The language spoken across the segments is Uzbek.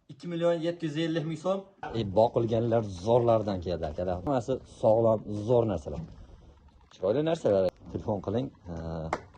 2 million 750 ming so'm. Boqilganlar zo'rlardan keldi akalar. Hammasi sog'lom, zo'r narsalar. Chiroyli narsalar. Telefon qiling,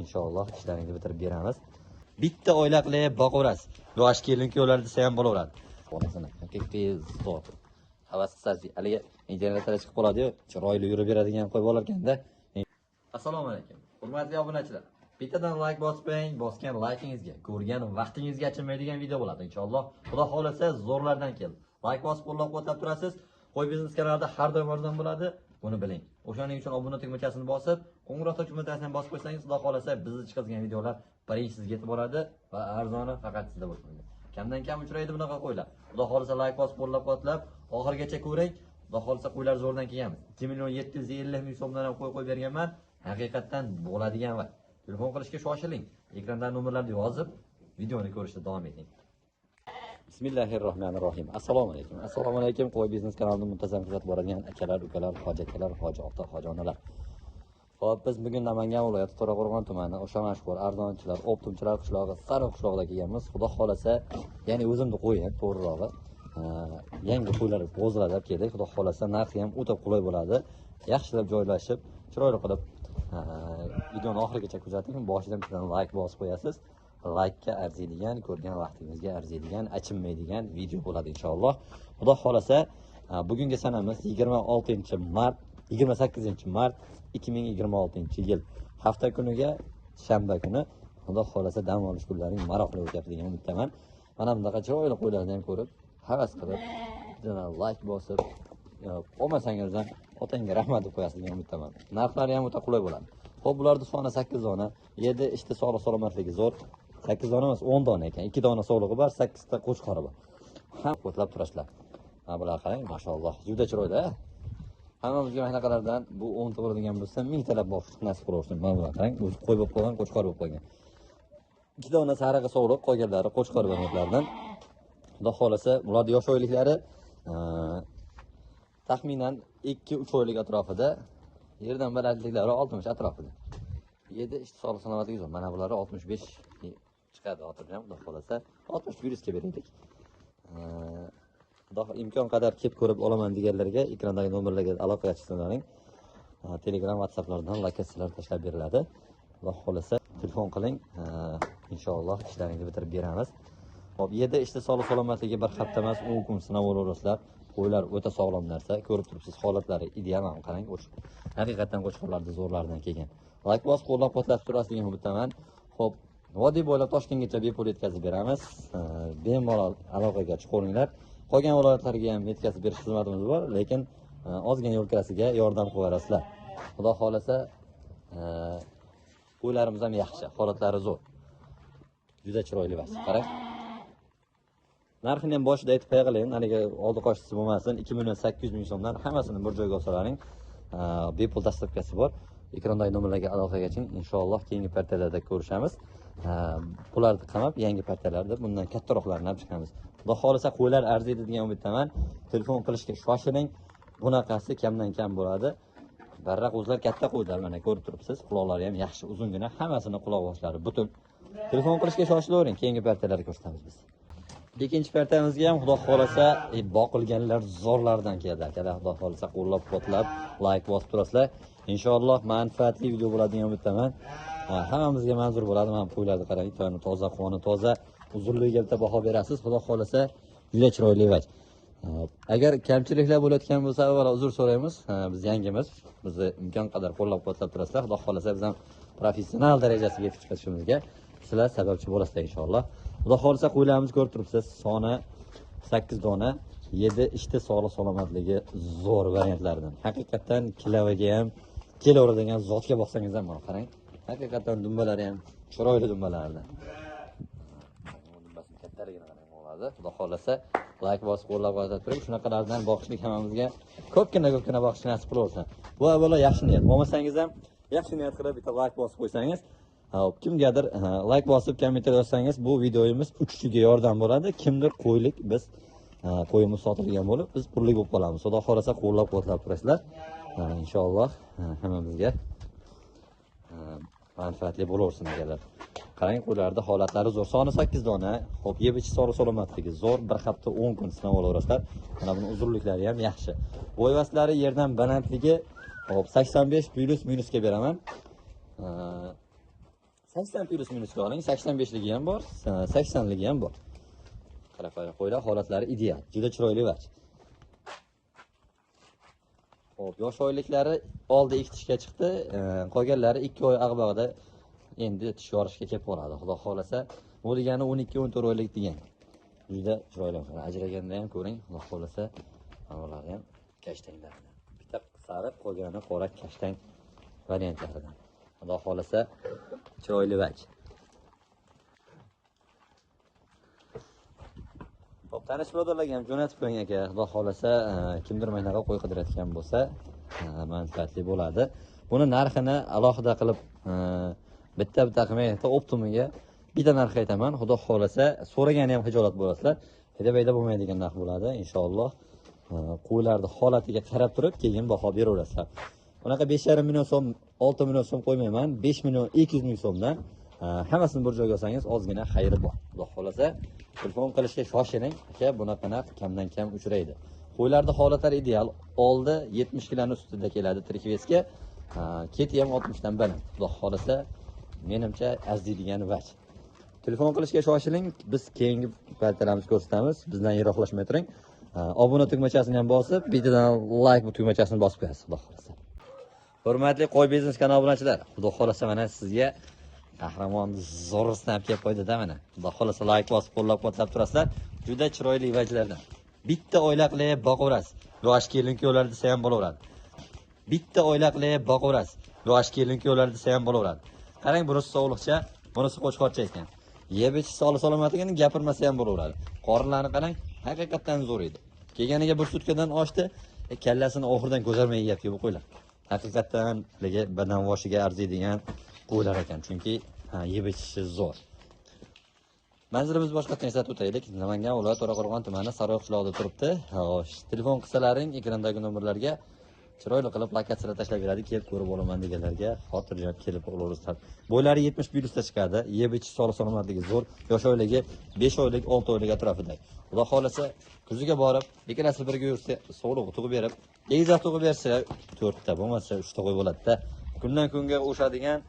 inshaalloh ishlaringizni bitirib beramiz. Bitta oila qilib boqaverasiz. Yosh kelin kuyovlar desa ham bo'laveradi. Onasini haqiqiy zo'r. Havas qilsangiz, haligi internetda chiqib qoladi-yu, chiroyli yurib beradigan qo'y bo'lar ekanda. Assalomu alaykum. Hurmatli obunachilar. Bittadan like bosib qo'ying, bosgan likingizga, ko'rgan vaqtingizga achinmaydigan video bo'ladi inshaalloh. Xudo xolasa zo'rlardan keldi. Like bosib qo'llab-quvvatlab turasiz. Qo'y biznes kanalida har doim arzon bo'ladi. Buni biling. O'shaning uchun obuna tugmachasini bosib, qo'ng'iroq tugmachasini ham bosib qo'ysangiz, Xudo xolasa bizni chiqazgan videolar birinchi sizga yetib boradi va arzoni faqat sizda bo'lishi mumkin. Kamdan kam uchraydi bunaqa qo'ylar. Xudo xolasa like bosib qo'llab-quvvatlab, oxirigacha ko'ring. Xudo xolasa qo'ylar zo'rdan kelganmiz. 2 million 750 ming so'mdan ham qo'y qo'yib berganman. Haqiqatdan bo'ladigan va telefon qilishga shoshiling. Ekrandan nomerlarni yozib, videoni ko'rishda davom eting. Bismillahirrohmanirrohim. Assalomu alaykum. Assalomu alaykum. Qo'y biznes kanalini muntazam kuzatib boradigan akalar, ukalar, hoji akalar, hoji ota, hoji onalar. Xo'p, biz bugun Namangan viloyati To'raqo'rg'on tumani o'sha mashhur arzonchilar, optimchilar qishlog'i, Sariq qishlog'ida kelganmiz. Xudo xolasa, ya'ni o'zimni qo'yim, to'g'rirog'i. Yangi qo'ylar qo'zg'alab keldik. Xudo xolasa narxi ham o'ta qulay bo'ladi. Yaxshilab joylashib, chiroyli qilib videoni oxirigacha kuzating. Boshidan bittadan like bosib qo'yasiz. Likega arziydigan, ko'rgan vaqtingizga arziydigan, achinmaydigan video bo'ladi inshaalloh. Xudo xolasa bugungi sanamiz 26 mart, 28 mart 2026-yil. Hafta kuniga shanba kuni. Xudo xolasa dam olish kunlaring maroqli o'tyapti degan umiddaman. Mana bunaqa chiroyli qo'ylarni ham ko'rib, havas qilib, bittadan like bosib, olmasangiz ham otangga rahmat deb qo'yasiz degan umiddaman. Narxlari ham o'ta qulay bo'ladi. Xo'p, bularni soni 8 dona. Yerda ishda sog'lik salomatligi zo'r. 8 dona emas, 10 dona ekan. 2 dona sog'lig'i bor, 8 ta qo'chqori bor. Ham o'tlab turasizlar. Mana bular qarang, mashalloh, juda chiroyli. A? Hammamizga mana shunaqalardan bu 10 ta bo'ladigan bo'lsa, mingtalab boqish nasib qilaversin. Mana bular qarang, o'zi qo'y bo'lib qolgan, qo'chqor bo'lib qolgan. 2 dona sarig'i sog'liq, qolganlari qo'chqor variantlardan. Xudo xolasa, ularning yosh oyliklari taxminan 2-3 oylik atrofida, yerdan balandliklari 60 atrofida. 7 ish sog'lik salomatligi zo'r. Mana bulari 65 chiqadi xotirjam, Xudo xolasa. 60 yuristga beraylik. Xudo imkon qadar kelib ko'rib olaman deganlarga ekrandagi nomerlarga aloqaga chiqsalaring, Telegram, WhatsApplardan lokatsiyalar tashlab beriladi. Xudo xolasa telefon qiling, inshaalloh ishlaringizni bitirib beramiz. Xo'p, yerda ishda sog'lik salomatligi bir hafta emas, 10 kun sinab olaverasizlar. Qo'ylar o'ta sog'lom narsa, ko'rib turibsiz, holatlari ideal, mana qarang, haqiqatdan qo'chqorlarni zo'rlaridan kelgan. Like bosib qo'llab-quvvatlab turasiz degan umiddaman. Xo'p, vodiy bo'ylab Toshkentgacha bepul yetkazib beramiz. Bemalol aloqaga chiqaveringlar. Qolgan viloyatlarga ham yetkazib berish xizmatimiz bor, lekin ozgina yo'l kirasiga yordam qilib berasizlar. Xudo xolasa, qo'ylarimiz ham yaxshi, holatlari zo'r. Juda chiroyli bas. Qarang. Narxini ham boshida aytib qo'ya qiling, haligi oldi qochdisi bo'lmasin. 2 million 800 ming so'mdan hammasini bir joyga olsalaring, bepul доставка si bor. Ekrandagi nomerlarga aloqaga chiqing. Inshaalloh keyingi partiyalarda ko'rishamiz. Bularni qamab, yangi partiyalarda bundan kattaroqlarini olib chiqamiz. Xudo xolasa qo'ylar arziydi degan umiddaman. Telefon qilishga shoshiling. Bunaqasi kamdan kam bo'ladi. Barra qo'zlar katta qo'ylar, mana ko'rib turibsiz. Quloqlari ham yaxshi, uzungina, hammasini quloq boshlari butun. Telefon qilishga shoshilavering, keyingi partiyalarda ko'rsatamiz biz. Ikkinchi partiyamizga ham Xudo xolasa boqilganlar zo'rlardan keldi akalar. Xudo xolasa qo'llab-quvvatlab, like bosib turasizlar. Inshaalloh manfaatli video bo'ladi degan umiddaman. Hammamizga manzur bo'ladi. Mana qo'ylarni qarang, toni toza, qoni toza, uzunligiga bitta baho berasiz. Xudo xolasa juda chiroyli vaj. Agar kamchiliklar bo'layotgan bo'lsa, avvalo uzr so'raymiz. Biz yangimiz. Bizni imkon qadar qo'llab-quvvatlab turasizlar. Xudo xolasa biz ham professional darajasiga yetib chiqishimizga sizlar sababchi bo'lasizlar inshaalloh. Xudo xolasa qo'ylarimizni ko'rib turibsiz. Soni 8 dona, 7 ishda sog'lik salomatligi zo'r variantlardan. Haqiqatdan kilavaga ham kelaveradigan zotga boqsangiz ham mana qarang. Haqiqatdan dumbalari ham chiroyli dumbalardan. Dumbasini kattaligini qarang bo'ladi. Xudo xolasa like bosib qo'llab-quvvatlab turing. Shunaqalardan boqishlik hammamizga ko'pgina ko'pgina boqish nasib qilaversin. Bu avvalo yaxshi niyat. Bo'lmasangiz ham yaxshi niyat qilib bitta like bosib qo'ysangiz, hop, kimgadir like bosib kommentariy yozsangiz, bu videomiz 3 kishiga yordam bo'ladi. Kimdir qo'ylik biz qo'yimiz sotilgan bo'lib, biz pullik bo'lib qolamiz. Xudo xolasa qo'llab-quvvatlab turasizlar. Inshaalloh hammamizga Manfaatli bo'laversin akalar. Qarang, qo'ylarda holatlari zo'r. Soni 8 dona. Xo'p, yeb ichish sog'lik salomatligi zo'r. Bir hafta 10 kun sinab olaverasizlar. Mana buni uzunliklari ham yaxshi. Bo'yvaslari yerdan balandligi hop 85 plus minusga beraman. 80 plus minusga oling. 85 ligi ham bor, 80 ligi ham bor. Qarab qo'ylar holatlari ideal. Juda chiroyli vaj. Xo'p, yosh oyliklari oldi 2 tishga chiqdi, qolganlari 2 oy ag'bog'da endi tish yorishga kelib qoladi. Xudo xolasa, bu degani 12-14 oylik degan. Juda chiroyli. Ajraganda ham ko'ring, Xudo xolasa, ularni ham kashtanlaridan. Bitta sariq, qolgani qora kashtan variantlaridan. Xudo xolasa, chiroyli vaj. Xo'p, tanish birodarlarga ham jo'natib qo'ying aka. Xudo xolasa, kimdir maynaqa qo'y qidirayotgan bo'lsa, manfaatli bo'ladi. Buni narxini alohida qilib bitta-bitta qilmay, optimiga bitta narx aytaman. Xudo xolasa, so'ragani ham xijolat bo'lasizlar. Heda-bayda bo'lmaydigan narx bo'ladi inshaalloh. Qo'ylarning holatiga qarab turib keyin baho beraverasizlar. Unaqa 5,5 million so'm, 6 million so'm qo'ymayman. 5 million 200 ming so'mdan hammasini bir joyga olsangiz ozgina xayri bor. Xudo xolasa, telefon qilishga shoshiling aka, bunaqa narx kamdan kam uchraydi. Qo'ylarning holatlari ideal. Oldi 70 kiloni ustida keladi tirikvesga. Keti ham 60 dan baland. Xudo xolasa, menimcha arziydigan vaj. Telefon qilishga shoshiling, biz keyingi partiyalarimizni ko'rsatamiz. Bizdan yiroqlashmay turing. Obuna tugmachasini ham bosib, bittadan like tugmachasini bosib qo'yasiz, Xudo xolasa. Hurmatli Qo'y biznes kanali obunachilar, Xudo xolasa mana sizga qahramon zo'risidan olib kelib qo'ydi-da mana. Xudo xolasa like bosib qo'llab-quvvatlab turasizlar. Juda chiroyli vajlardan. Bitta oila qilib boqaverasiz. Yosh kelin kuyovlar desa ham bo'laveradi. Bitta oila qilib boqaverasiz. Yosh kelin kuyovlar desa ham bo'laveradi. Qarang, bunisi sovliqcha, bunisi qo'chqorcha ekan. Yeb ichish sog'lik salomatligini gapirmasa ham bo'laveradi. Qorinlarni qarang, haqiqatan zo'r edi. Kelganiga bir sutkadan oshdi, kallasini oxiridan ko'tarmay yeyapti bu qo'ylar. Haqiqatan ligi badanvoshiga arziydigan qo'ylar ekan, chunki yeb ichishi zo'r. Manzilimiz boshqatdan eslatib o'taylik. Namangan viloyati To'raqo'rg'on tumani Saroy qishlog'ida turibdi. Xo'sh, telefon qilsalaring ekrandagi nomerlarga chiroyli qilib lokatsiyalar tashlab beradi, kelib ko'rib olaman deganlarga xotirjam kelib olaverasizlar. Bo'ylari 70 plyusda chiqadi. Yeb ichish sog'lik salomatligi zo'r. Yosh oyligi 5 oylik, 6 oylik atrofida. Xudo xolasa kuziga borib, ikkalasi birga yursa, sog'lig'i tug'ib berib, egizak tug'ib bersa 4 ta bo'lmasa 3 ta qo'y bo'ladi-da. Kundan kunga o'shadigan,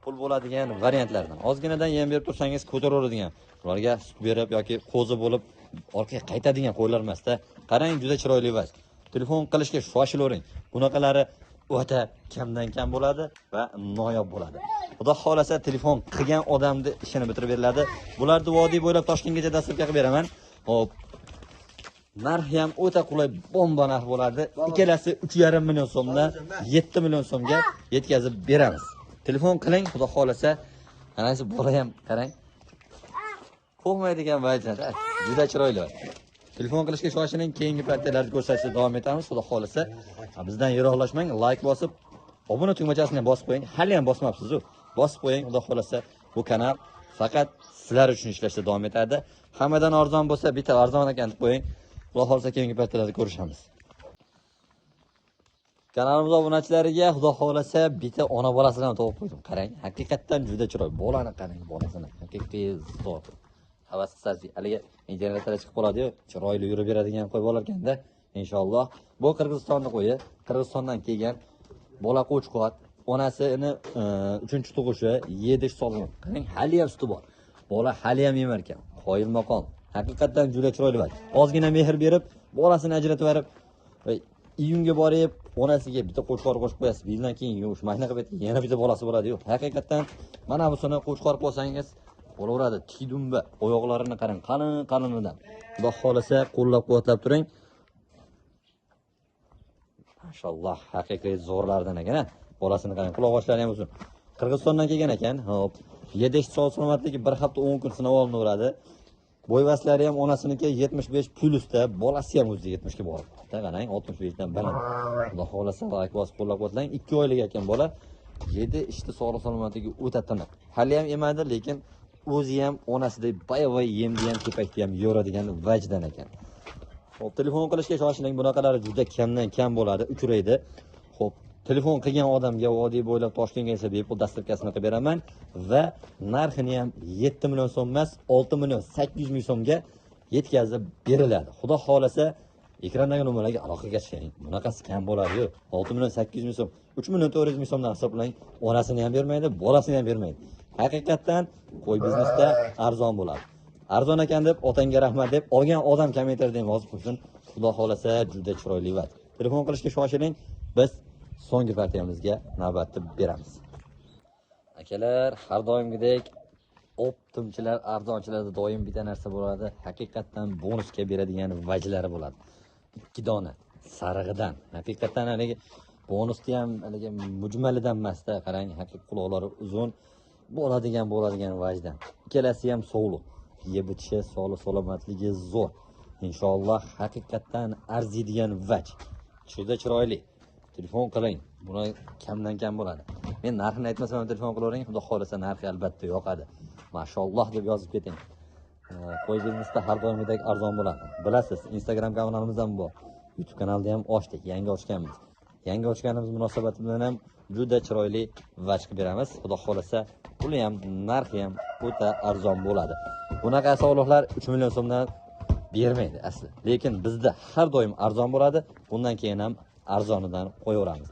pul bo'ladigan variantlardan. Ozginadan yem berib tursangiz ko'taraveradigan, ularga sut berib yoki qo'zi bo'lib orqaga qaytadigan qo'ylar emas-da. Qarang, juda chiroyli emas. Telefon qilishga shoshilavering. Bunaqalari o'ta kamdan kam bo'ladi va noyob bo'ladi. Xudo xolasa telefon qilgan odamni ishini bitirib beriladi. Bularni vodiy bo'ylab Toshkentgacha dastlabki qilib beraman. Xo'p. Narxi ham o'ta qulay, bomba narx bo'ladi. Ikkalasi 3,5 million so'mdan 7 million so'mga yetkazib beramiz. Telefon qiling, Xudo xolasa. Ana shu bola ham qarang. Qo'rqmaydigan vaziyat, juda chiroyli. Telefon qilishga shoshiling, keyingi partiyalarni ko'rsatishda davom etamiz. Xudo xolasa, bizdan yiroqlashmang, like bosib, obuna tugmachasini ham bosib qo'ying. Hali ham bosmabsiz-u. Bosib qo'ying, Xudo xolasa bu kanal faqat sizlar uchun ishlashda davom etadi. Hammadan arzon bo'lsa, bitta arzon ekan deb qo'ying. Xudo xolasa keyingi partiyalarda ko'rishamiz. Kanalimiz obunachilariga Xudo xolasa bitta ona bolasini ham topib qo'ydim. Qarang, haqiqatan juda chiroyli. Bolani qarang, bolasini. Haqiqiy zo'r. Havas qilsangiz, haligi internetda chiqib qoladi-yu, chiroyli yurib beradigan qo'y bo'lar ekanda, inshaalloh. Bu Qirg'izistonni qo'yi, Qirg'izistondan kelgan bola qo'chqor, onasini 3-tug'ishi, yedish solgan. Qarang, hali ham suti bor. Bola hali ham yemar ekan. Qoyil maqom. Haqiqatan juda chiroyli bor. Ozgina mehr berib, bolasini ajratib berib, iyunga borib, onasiga bitta qo'chqor qo'shib qo'yasiz. Bir yildan keyin yuvish mayna qilib yana bitta bolasi bo'ladi-yu. Haqiqatan mana busini qo'chqor qo'ysangiz bo'laveradi. Tikdumba, oyoqlarini qarang, qalin qalinidan. Xudo xolasa qo'llab-quvvatlab turing. Mashalloh, haqiqiy zo'rlardan ekan-a. Bolasini qarang, quloq-oshlari ham uzun. Qirg'izistondan kelgan ekan. Xo'p, yedish sog' salomatligi bir hafta 10 kun sinab olinaveradi. Bo'yvaslari ham onasiniki 75 plusda, bolasi ham o'zi 70 ga borib. Qarang, 65 dan baland. Xudo xolasa like bosib qo'llab-quvvatlang. 2 oylik ekan bola. 7 ishda sog'lik salomatligi o'ta tiniq. Hali ham emadi, lekin o'zi ham onasidek boyavoy yemni ham kepakni ham yoradigan vajdan ekan. Xo'p, telefon qilishga shoshiling, bunaqalari juda kamdan kam bo'ladi, uchraydi. Xo'p, Telefon qilgan odamga vodiy bo'ylab Toshkentga esa bepul dastavkasini qilib beraman va narxini ham 7 million so'm emas, 6 million 800 ming so'mga yetkazib beriladi. Xudo xolasa ekrandagi nomerlarga aloqaga chiqing. Bunaqasi kam bo'ladi-yu. 6 million 800 ming so'm, 3 million 400 ming so'mdan hisoblang, onasini ham bermaydi, bolasini ham bermaydi. Haqiqatan qo'y biznesda arzon bo'ladi. Arzon ekan deb otangga rahmat deb olgan odam kommentariyada ham yozib qo'ysin. Xudo xolasa juda chiroyli vat. Telefon qilishga shoshiling. Biz so'nggi partiyamizga navbatni beramiz. Akalar, har doimgidek optimchilar, arzonchilarda doim bitta narsa bo'ladi. Haqiqatan bonusga beradigan vajlari bo'ladi. 2 dona sarig'idan. Haqiqatan haligi bonusni ham haligi mujmalidan emasda, qarang, haqiqiy quloqlari uzun bo'ladigan vajdan. Ikkalasi ham sog'liq. Yeb ichishi, sog'lik salomatligi zo'r. Inshaalloh haqiqatan arziydigan vaj. Juda chiroyli. Telefon qiling. Buni kamdan kam bo'ladi. Men narxini aytmasam ham telefon qilavering, xudo xolasa narxi albatta yoqadi. Mashalloh deb yozib keting. Qo'y biznesda har doimgidek arzon bo'ladi. Bilasiz, Instagram kanalimiz ham bor. YouTube kanalda ham ochdik, yangi ochganmiz. Yangi ochganimiz munosabati bilan ham juda chiroyli vaj qilib beramiz. Xudo xolasa puli ham, narxi ham o'ta arzon bo'ladi. Bunaqa sovliqlar 3 million so'mdan bermaydi asli. Lekin bizda har doim arzon bo'ladi. Bundan keyin ham arzonidan qo'yaveramiz.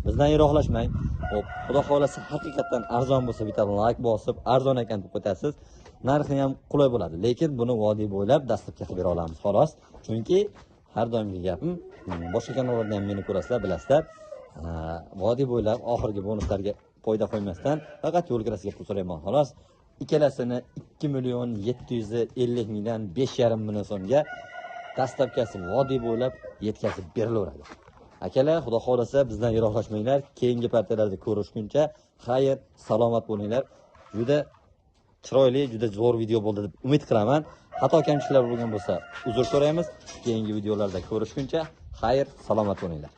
Bizdan yiroqlashmang. Xo'p, xudo xolasa haqiqatan arzon bo'lsa bitta like bosib, arzon ekan deb qo'yasiz. Narxi ham qulay bo'ladi. Lekin buni vodiy bo'ylab dastlabki qilib bera olamiz xolos. Chunki har doimgi gapim, boshqa kanallarda ham meni ko'rasizlar, bilasizlar. Vodiy bo'ylab oxirgi bonuslarga foyda qo'ymasdan faqat yo'l kirasiga pul so'rayman xolos. Ikkalasini 2 million 750 mingdan 5,5 million so'mga dastlabkasi vodiy bo'ylab yetkazib berilaveradi. Akalar, xudo xolasa bizdan yiroqlashmanglar. Keyingi partiyalarda ko'rishguncha xayr, salomat bo'linglar. Juda chiroyli, juda zo'r video bo'ldi deb umid qilaman. Xato kamchiliklar bo'lgan bo'lsa, uzr so'raymiz. Keyingi videolarda ko'rishguncha xayr, salomat bo'linglar.